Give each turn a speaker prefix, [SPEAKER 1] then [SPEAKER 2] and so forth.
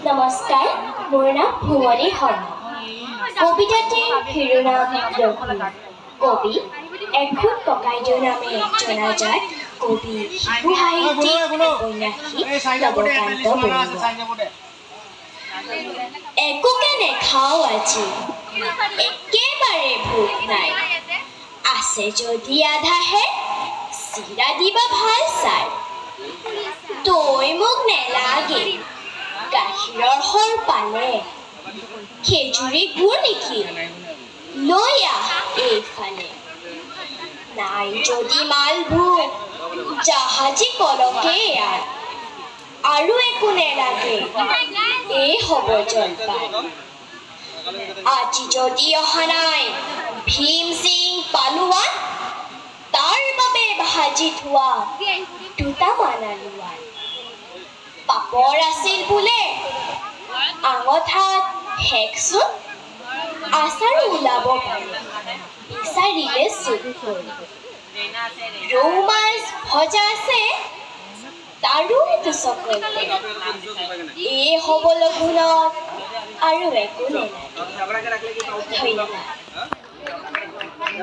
[SPEAKER 1] নমস্কাৰ, মোৰ নাম ভুৱনী শৰ্মা। কবিতাটিৰ শিৰোনাম লঘু। কবি এখুদ ককাইদেউ নামে জনাজাত কবি, শিশু সাহিত্যিক, উপন্যাসিক নৱকান্ত বৰুৱা। একোকে নেখাওঁ আজি, একেবাৰে ভোক নাই। আছে যদি আধাহে চিৰা দিবা ভাল চাই। দৈ মোক নেলাগে, গাখীৰৰ সৰ পালে। খেজুৰি গুৰ নেকি, লৈ আহ এইফালে। নাই যদি মালভোগ, জাহাজী কলকে আন। আৰু একো নেলাগে, এই হ'ব জলপান। আজি যদি অহা নাই ভীম সিং পালোৱান, তাৰ বাবে ভাজি থোৱা দুটামান আলুৱান। পাপৰ আছিল বোলে আঙঠাত শেষচোন, আচাৰো ওলাব পাৰে বিচাৰিলে চুপ কৰি। ৰৌ মাছ ভজা আছে, তাৰো দুচকল। এই হ'ব লঘোণত আৰু একো নেলাগে। ধন্যবাদ।